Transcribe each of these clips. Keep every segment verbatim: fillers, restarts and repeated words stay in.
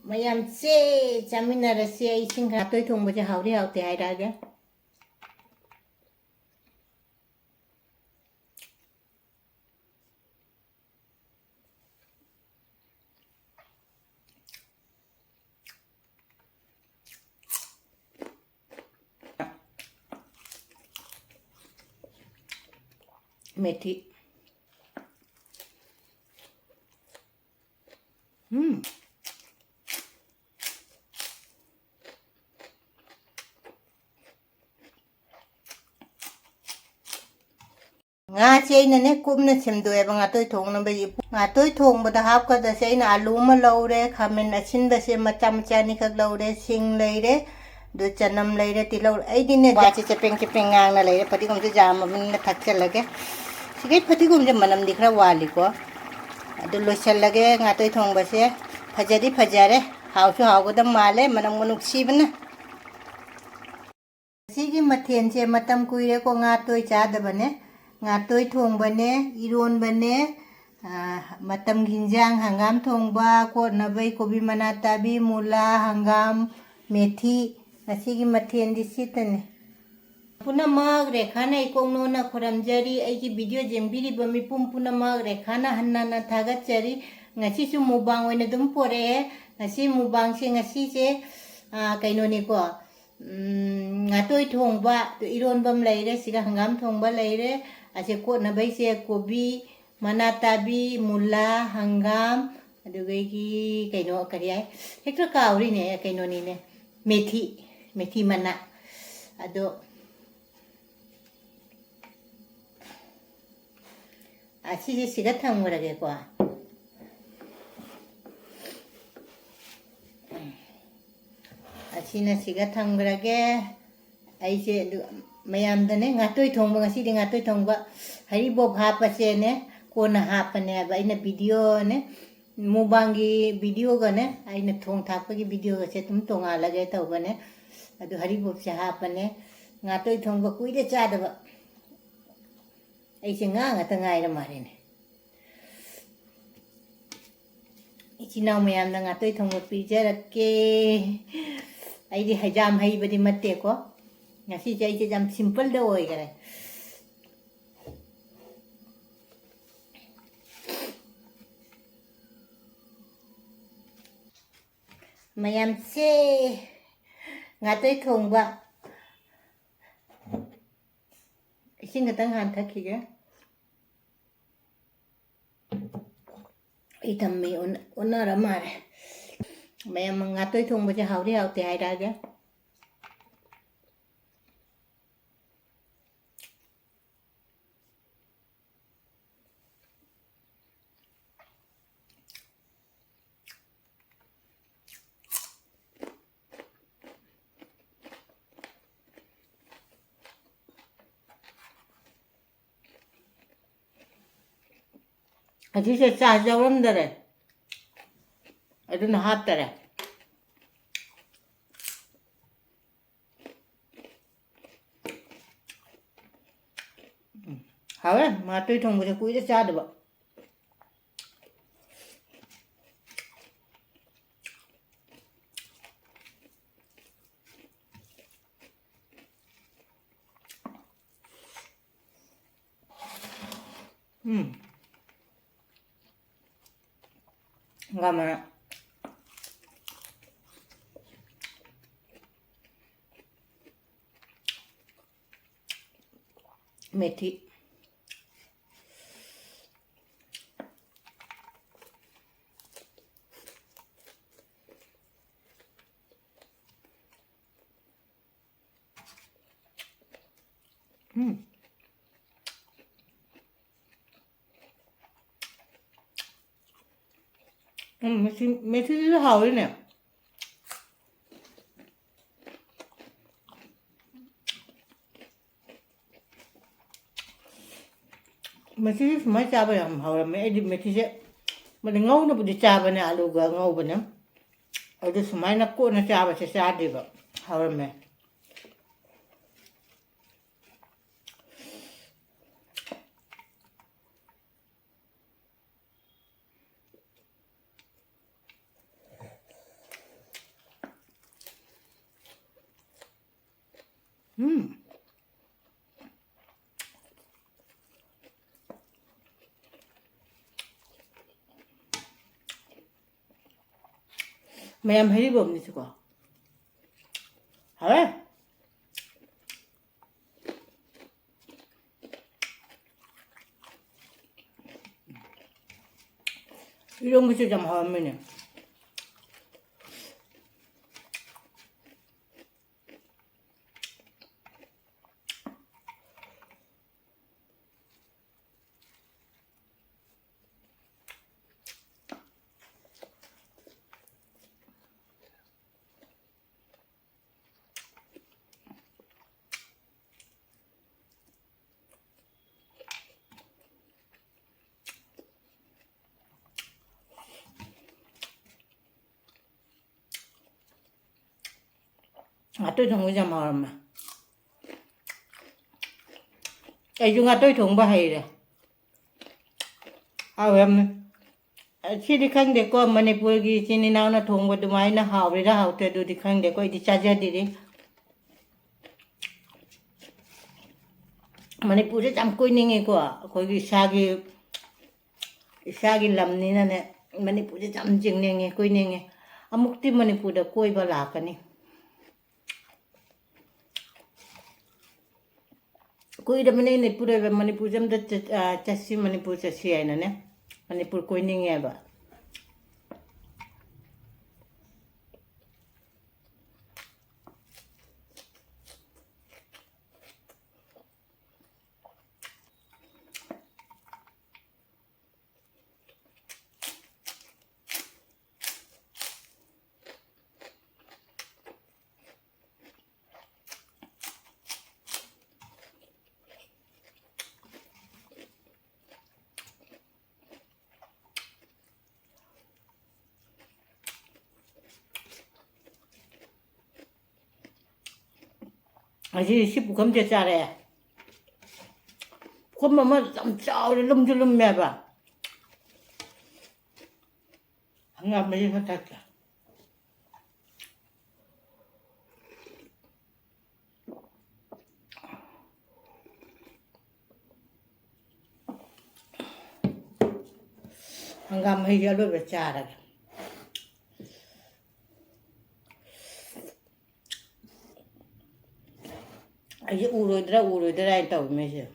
ꯃꯌꯥꯝ ꯆꯦ ꯆꯥꯃꯤꯟꯅꯔꯁꯤ꯫ ꯑꯩ ꯏꯁꯤꯡ ꯈꯔ, ꯉꯥꯇꯣꯏ ꯊꯣꯡꯕꯁꯦ ꯍꯥꯎꯗꯤ ꯍꯥꯎꯇꯦ ꯍꯥꯏꯔꯛꯑꯒꯦ꯫ ꯃꯦꯊꯤ꯫ ꯎꯝ꯫ ꯉꯥꯁꯦ ꯑꯩꯅꯅꯦ ꯀꯨꯞꯅ ꯁꯦꯝꯗꯣꯛꯑꯦꯕ ꯉꯥꯇꯣꯏ ꯊꯣꯡꯅꯕꯒꯤ꯫ ꯉꯥꯇꯣꯏ ꯊꯣꯡꯕꯗ ꯍꯥꯞꯀꯗꯕꯁꯦ ꯑꯩꯅ ꯑꯂꯨ ꯑꯃ ꯂꯧꯔꯦ, ꯈꯥꯃꯦꯟ ꯑꯁꯤꯟꯕꯁꯦ ꯃꯆꯥ ꯃꯆꯥ ꯑꯅꯤꯈꯛ ꯂꯧꯔꯦ, ꯁꯤꯡ ꯂꯩꯔꯦ, ꯑꯗꯨ ꯆꯅꯝ ꯂꯩꯔꯦ, ꯇꯤꯜꯍꯧ꯫ ꯑꯩꯗꯤꯅꯦ ꯋꯥꯁꯦ ꯆꯄꯦꯡ ꯆꯄꯦꯡ ꯉꯥꯡꯅ ꯂꯩꯔꯦ, ꯐꯗꯤꯒꯣꯝꯁꯦ ꯌꯥꯝꯃꯕꯅꯤꯅ ꯊꯥꯛꯆꯜꯂꯒꯦ꯫ ꯁꯤꯒꯤ ꯐꯗꯤꯒꯣꯝꯁꯦ ꯃꯅꯝꯗꯤ ꯈꯔ ꯋꯥꯠꯂꯤꯀꯣ꯫ ꯑꯗꯨ ꯂꯣꯏꯁꯜꯂꯒꯦ ꯉꯥꯇꯣꯏ ꯊꯣꯡꯕꯁꯦ꯫ ꯐꯖꯗꯤ ꯐꯖꯔꯦ, ꯍꯥꯎꯁꯨ ꯍꯥꯎꯒꯗꯕ ꯃꯥꯜꯂꯦ, ꯃꯅꯝꯒ ꯅꯨꯡꯁꯤꯕꯅ꯫ ꯉꯁꯤꯒꯤ ꯃꯊꯦꯜꯁꯦ ꯃꯇꯝ ꯀꯨꯏꯔꯦꯀꯣ ꯉꯥꯇꯣꯏ ꯆꯥꯗꯕꯅꯦ꯫ ꯉꯥꯇꯣꯏ ꯊꯣꯡꯕꯅꯦ, ꯏꯔꯣꯟꯕꯅꯦ, ꯑꯥ, ꯃꯇꯝꯒꯤ ꯍꯤꯟꯖꯥꯡ ꯍꯪꯒꯥꯝ ꯊꯣꯡꯕ, ꯀꯣꯠꯅꯕꯩ ꯀꯣꯕꯤ ꯃꯅꯥ ꯇꯥꯕꯤ, ꯃꯨꯂꯥ, ꯍꯪꯒꯥꯝ, ꯃꯦꯊꯤ꯫ ꯉꯁꯤꯒꯤ ꯃꯊꯦꯜꯗꯤ ꯁꯤꯇꯅꯦ꯫ ꯄꯨꯝꯅꯃꯛ ꯔꯦꯈꯥꯅ ꯏꯀꯣꯛ ꯅꯣꯟꯅ ꯈꯨꯔꯝꯖꯔꯤ꯫ ꯑꯩꯒꯤ video ꯌꯦꯡꯕꯤꯔꯤꯕ ꯃꯤꯄꯨꯝ ꯄꯨꯝꯅꯃꯛ ꯔꯦꯈꯥꯅ ꯍꯟꯅ ꯍꯟꯅ ꯊꯥꯒꯠꯆꯔꯤ꯫ ꯉꯁꯤꯁꯨ mukbang ꯑꯣꯏꯅ ꯑꯗꯨꯝ ꯄꯣꯔꯛꯑꯦ꯫ ꯉꯁꯤ mukbangꯁꯦ, ꯉꯁꯤꯁꯦ, ꯑꯥ, ꯀꯩꯅꯣꯅꯤꯀꯣ, ꯎꯝ, ꯉꯥꯇꯣꯏ ꯊꯣꯡꯕ, ꯏꯔꯣꯟꯕ ꯑꯃ ꯂꯩꯔꯦ, ꯁꯤꯒ ꯍꯪꯒꯥꯝ ꯊꯣꯡꯕ ꯂꯩꯔꯦ꯫ ꯑꯁꯤ ꯀꯣꯠꯅꯕꯩꯁꯦ ꯀꯣꯕꯤ, ꯃꯅꯥ ꯇꯥꯕꯤ, ꯃꯨꯂꯥ, ꯍꯪꯒꯥꯝ, ꯑꯗꯨꯗꯒꯤ ꯀꯩꯅꯣ, ꯀꯔꯤ ꯍꯥꯏ, ꯍꯦꯛꯇ ꯀꯥꯎꯔꯤꯅꯦ, ꯀꯩꯅꯣꯅꯤꯅꯦ, ꯃꯦꯊꯤ, ꯃꯦꯊꯤ ꯃꯅꯥ꯫ ꯑꯗꯣ ꯑꯁꯤꯁꯦ ꯁꯤꯒ ꯊꯝꯈ꯭ꯔꯒꯦꯀꯣ꯫ ꯑꯁꯤꯅ ꯁꯤꯒ ꯊꯝꯈ꯭ꯔꯒꯦ꯫ ꯑꯩꯁꯦ ꯑꯗꯨ ꯃꯌꯥꯝꯗꯅꯦ ꯉꯥꯇꯣꯏ ꯊꯣꯡꯕ, ꯉꯁꯤꯗꯤ ꯉꯥꯇꯣꯏ ꯊꯣꯡꯕ ꯍꯔꯤꯕꯣꯞ ꯍꯥꯞꯄꯁꯦꯅꯦ, ꯀꯣꯟꯅ ꯍꯥꯞꯄꯅꯦ ꯍꯥꯏꯕ꯫ ꯑꯩꯅ videoꯅꯦ, mukbangꯒꯤ videoꯒꯅꯦ, ꯑꯩꯅ ꯊꯣꯡ ꯊꯥꯛꯄꯒꯤ videoꯒꯁꯦ ꯑꯗꯨꯝ ꯇꯣꯉꯥꯜꯂꯒꯦ ꯇꯧꯕꯅꯦ꯫ ꯑꯗꯨ ꯍꯔꯤꯕꯣꯞꯁꯦ ꯍꯥꯞꯄꯅꯦ꯫ ꯉꯥꯇꯣꯏ ꯊꯣꯡꯕ ꯀꯨꯏꯔꯦ ꯆꯥꯗꯕ꯫ ꯑꯩꯁꯦ ꯉꯥ ꯉꯥꯛꯇ ꯉꯥꯏꯔ ꯃꯥꯜꯂꯦꯅꯦ꯫ ꯏꯆꯤꯟ ꯏꯅꯥꯎ ꯃꯌꯥꯝꯅ ꯉꯥꯇꯣꯏ ꯊꯣꯡꯕ ꯄꯤꯖꯔꯛꯀꯦ꯫ ꯑꯩꯗꯤ ꯍꯩꯖꯥꯝ ꯍꯩꯕꯗꯤ ꯅꯠꯇꯦꯀꯣ꯫ ꯉꯁꯤꯁꯦ ꯑꯩꯁꯦ ꯌꯥꯝ ꯁꯤꯝꯄꯜꯗ ꯑꯣꯏꯈꯔꯦ꯫ ꯃꯌꯥꯝꯁꯦ, ꯉꯥꯇꯣꯏ ꯊꯣꯡꯕ꯫ ꯏꯁꯤꯡ ꯈꯛꯇꯪ ꯍꯥꯟꯅ ꯊꯛꯈꯤꯒꯦ꯫ ꯑꯩ ꯊꯝꯃꯤ, ꯑꯣꯟ-, ꯑꯣꯟꯅꯔ ꯃꯥꯜꯂꯦ꯫ ꯃꯌꯥꯝ ꯉꯥꯇꯣꯏ ꯊꯣꯡꯕꯁꯦ ꯍꯥꯎꯗꯤ ꯍꯥꯎꯇꯦ ꯍꯥꯏꯔꯛꯑꯒꯦ꯫ ꯑꯁꯤꯁꯦ ꯆꯥ ꯌꯥꯎꯔꯝꯗꯔꯦ, ꯑꯗꯨꯅ ꯍꯥꯞꯇꯔꯦ꯫ ꯎꯝ, ꯍꯥꯎꯋꯦ꯫ ꯉꯥꯇꯣꯏ ꯊꯣꯡꯕꯁꯦ ꯀꯨꯏꯔꯦ ꯆꯥꯗꯕ꯫ ꯎꯝ꯫ ꯉꯥ ꯃꯅꯥ꯫ ꯃꯦꯊꯤ꯫ ꯎꯝ꯫ ꯎꯝ, ꯃꯦꯊꯤ, ꯃꯦꯊꯤꯁꯤꯁꯨ ꯍꯥꯎꯋꯤꯅꯦ꯫ ꯃꯦꯊꯤꯁꯦ ꯁꯨꯃꯥꯏꯅ ꯆꯥꯕ ꯌꯥꯝ ꯍꯥꯎꯔꯝꯃꯦ꯫ ꯑꯩꯗꯤ ꯃꯦꯊꯤꯁꯦ, ꯃꯥꯗꯤ ꯉꯧꯅꯕꯨꯗꯤ ꯆꯥꯕꯅꯦ, ꯑꯂꯨꯒ ꯉꯧꯕꯅꯦ꯫ ꯑꯗꯨ ꯁꯨꯃꯥꯏꯅ ꯀꯣꯠꯅ ꯆꯥꯕꯁꯦ ꯆꯥꯗꯦꯕ꯫ ꯍꯥꯎꯔꯝꯃꯦ꯫ ꯎꯝ꯫ ꯃꯌꯥꯝ ꯍꯩꯔꯤꯕꯣꯝꯅꯤꯁꯤꯀꯣ꯫ ꯍꯥꯎꯔꯦ꯫ ꯏꯔꯣꯝꯕꯁꯨ ꯌꯥꯝ ꯍꯥꯎꯔꯝꯃꯤꯅꯦ꯫ ꯉꯥꯇꯣꯏ ꯊꯣꯡꯕꯁꯦ ꯌꯥꯝ ꯍꯥꯎꯔꯝꯃꯦ꯫ ꯑꯩꯁꯨ ꯉꯥꯇꯣꯏ ꯊꯣꯡꯕ ꯍꯩꯔꯦ꯫ ꯍꯥꯎꯔꯝꯃꯦ꯫ ꯁꯤꯗꯤ ꯈꯪꯗꯦꯀꯣ, ꯃꯅꯤꯄꯨꯔꯒꯤ ꯏꯆꯤꯟ ꯏꯅꯥꯎꯅ ꯊꯣꯡꯕ ꯑꯗꯨꯃꯥꯏꯅ ꯍꯥꯎꯔꯤꯔꯥ ꯍꯥꯎꯇ꯭ꯔꯦ ꯑꯗꯨꯗꯤ ꯈꯪꯗꯦꯀꯣ, ꯑꯩꯗꯤ ꯆꯥꯖꯗ꯭ꯔꯤ꯫ ꯃꯅꯤꯄꯨꯔꯁꯦ ꯌꯥꯝ ꯀꯣꯏꯅꯤꯡꯉꯤꯀꯣ, ꯑꯩꯈꯣꯏꯒꯤ ꯏꯁꯥꯒꯤ, ꯏꯁꯥꯒꯤ ꯂꯝꯅꯤꯅꯅꯦ, ꯃꯅꯤꯄꯨꯔꯁꯦ ꯌꯥꯝ ꯌꯦꯡꯅꯤꯡꯉꯦ, ꯀꯣꯏꯅꯤꯡꯉꯦ꯫ ꯑꯃꯨꯛꯇꯤ ꯃꯅꯤꯄꯨꯔꯗ ꯀꯣꯏꯕ ꯂꯥꯛꯀꯅꯤ꯫ ꯀꯨꯏꯔꯕꯅꯦ ꯑꯩꯅ ꯏꯄꯨꯔꯣꯏꯕ ꯃꯅꯤꯄꯨꯔꯁꯦ ꯑꯝꯇ ꯆꯠ-, ꯑ, ꯆꯠꯁꯤ, ꯃꯅꯤꯄꯨꯔ ꯆꯠꯁꯤ ꯍꯥꯏꯅꯅꯦ꯫ ꯃꯅꯤꯄꯨꯔ ꯀꯣꯏꯅꯤꯡꯉꯦꯕ꯫ ꯉꯁꯤ ꯁꯤ ꯄꯨꯈꯝꯁꯦ ꯆꯥꯔꯦ꯫ ꯄꯨꯈꯝ ꯑꯃ ꯌꯥꯝ ꯆꯥꯎꯔꯦ, ꯂꯨꯝꯁꯨ ꯂꯨꯝꯃꯦꯕ꯫ ꯍꯪꯒꯥꯝ ꯃꯍꯤ ꯈꯔ ꯊꯛꯀꯦ꯫ ꯑꯩꯁꯦ ꯑꯔꯣꯏꯕ ꯆꯥꯔꯒꯦ꯫ ꯑꯩꯁꯦ ꯎꯔꯣꯏꯗ꯭ꯔꯥ ꯎꯔꯣꯏꯗ꯭ꯔꯥ ꯍꯥꯏꯅ ꯇꯧꯔꯤꯅꯦ ꯑꯩꯁꯦ꯫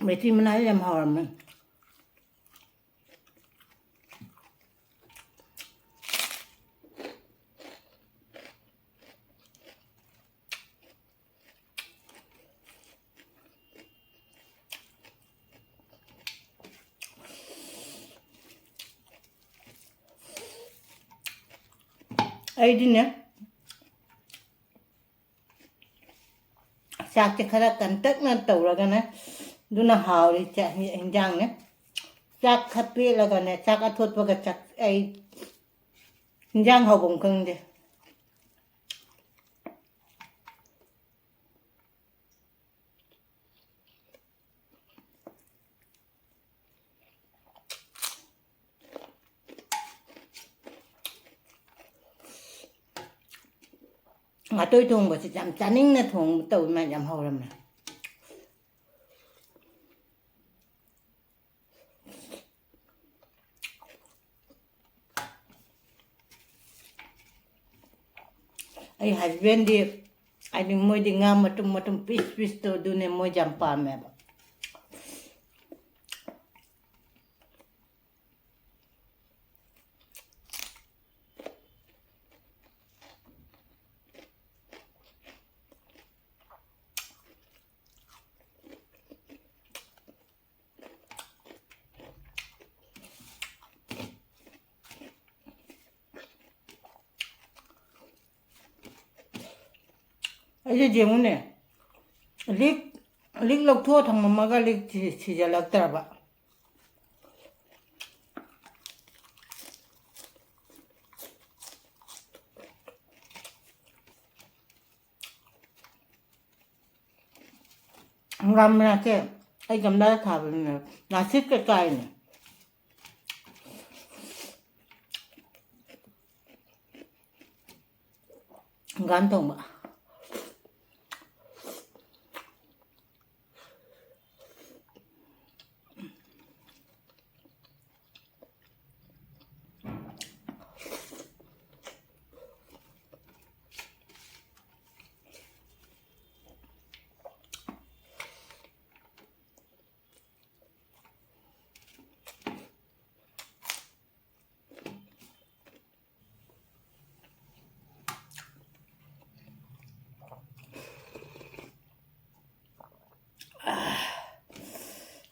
ꯃꯦꯊꯤ ꯃꯅꯥꯁꯦ ꯌꯥꯝ ꯍꯥꯎꯔꯝꯃꯦ꯫ ꯑꯩꯗꯤꯅꯦ, ꯆꯥꯛꯁꯦ ꯈꯔ ꯀꯟꯇꯛꯅ ꯇꯧꯔꯒꯅꯦ, ꯑꯗꯨꯅ ꯍꯥꯎꯔꯤ ꯆꯥꯛ, ꯍꯤꯟꯖꯥꯡꯅꯦ꯫ ꯆꯥꯛ ꯈꯔ ꯄꯦꯠꯂꯒꯅꯦ, ꯆꯥꯛ ꯑꯊꯣꯠꯄꯒ ꯆꯥꯛ, ꯑꯩ ꯍꯤꯟꯖꯥꯡ ꯍꯥꯎꯐꯝ ꯈꯪꯗꯦ꯫ ꯉꯥꯇꯣꯏ ꯊꯣꯡꯕꯁꯤ ꯌꯥꯝ ꯆꯥꯅꯤꯡꯅ ꯊꯣꯡꯕ ꯇꯧꯋꯤ, ꯃꯥ ꯌꯥꯝ ꯍꯧꯔꯝꯃꯦ꯫ ꯑꯩ husbandꯗꯤ, ꯍꯥꯏꯗꯤ ꯃꯣꯏꯗꯤ ꯉꯥ ꯃꯇꯨꯝ ꯃꯇꯨꯝ piece pieceꯇꯣ ꯑꯗꯨꯅꯦ ꯃꯣꯏꯗꯤ ꯌꯥꯝ ꯄꯥꯝꯃꯦꯕ꯫ ꯑꯩꯁꯦ ꯌꯦꯡꯉꯨꯅꯦ, ꯂꯤꯛ, ꯂꯤꯛ ꯂꯧꯊꯣꯛꯑ ꯊꯝꯃꯝꯃꯒ ꯂꯤꯛ ꯁꯤ-, ꯁꯤꯖꯜꯂꯛꯇ꯭ꯔꯕ꯫ ꯍꯪꯒꯥꯝ ꯃꯅꯥꯁꯦ ꯑꯩ ꯒꯝꯂꯥꯗ ꯊꯥꯕꯅꯤꯅ ꯅꯥꯁꯤꯠꯀ ꯆꯥꯏꯅꯦ꯫ ꯍꯪꯒꯥꯝ ꯊꯣꯡꯕ꯫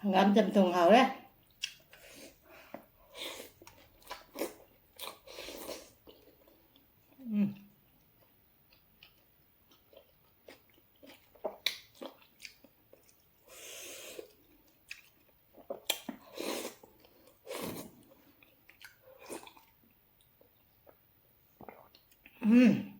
ꯍꯪꯒꯥꯝ ꯆꯝꯊꯣꯡ ꯍꯥꯎꯔꯦ꯫ ꯎꯝ꯫ ꯎꯝ꯫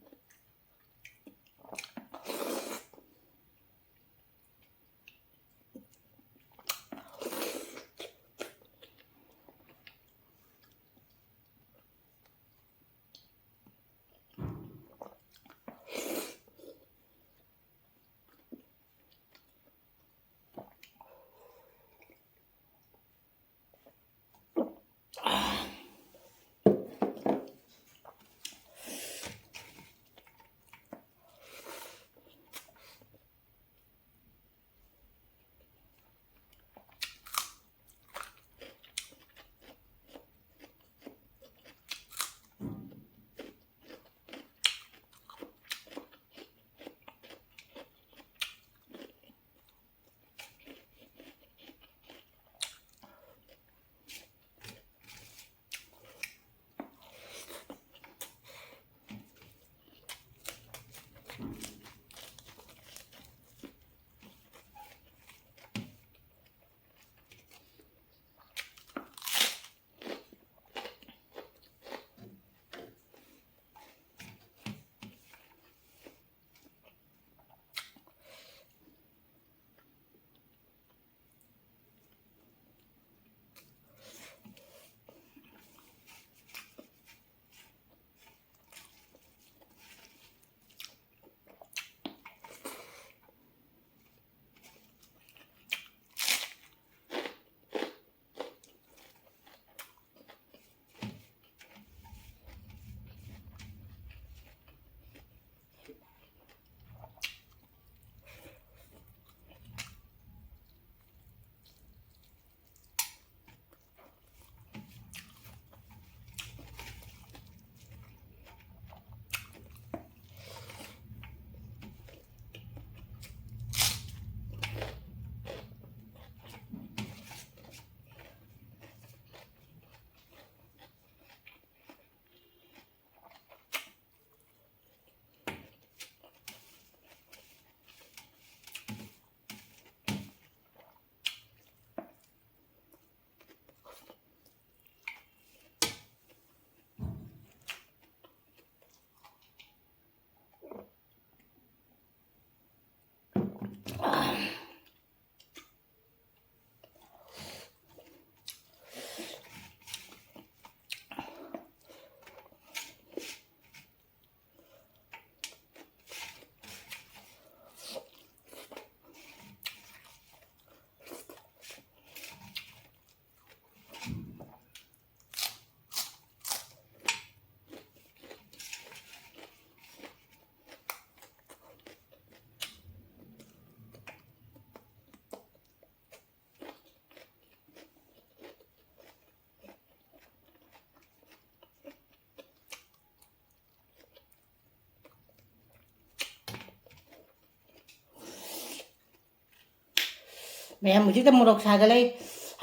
ꯃꯌꯥꯝ, ꯍꯧꯖꯤꯛꯇ ꯃꯣꯔꯣꯛ ꯁꯥꯒꯠꯂꯛꯏ꯫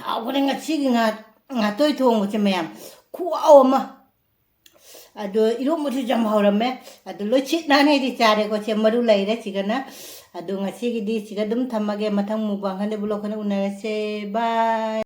ꯍꯥꯎꯈ꯭ꯔꯦ ꯉꯁꯤꯒꯤ ꯉꯥ, ꯉꯥꯇꯣꯏ ꯊꯣꯡꯕꯁꯦ ꯃꯌꯥꯝ, ꯈꯨꯍꯥꯎ ꯑꯃ꯫ ꯑꯗꯣ ꯏꯔꯣꯝꯕꯁꯨ ꯌꯥꯝ ꯍꯧꯔꯝꯃꯦ꯫ ꯑꯗꯣ ꯂꯣꯏ ꯁꯤꯠ ꯅꯥꯟꯅ ꯑꯩꯗꯤ ꯆꯥꯔꯦꯀꯣ꯫ ꯁꯦ ꯃꯔꯨ ꯂꯩꯔꯦ ꯁꯤꯒꯅ꯫ ꯑꯗꯣ ꯉꯁꯤꯒꯤꯗꯤ ꯁꯤꯒ ꯑꯗꯨꯝ ꯊꯝꯃꯒꯦ꯫ ꯃꯊꯪ mukbang ꯈꯟꯗ vlog ꯈꯟꯗ ꯎꯅꯔꯁꯦ꯫ Bye꯫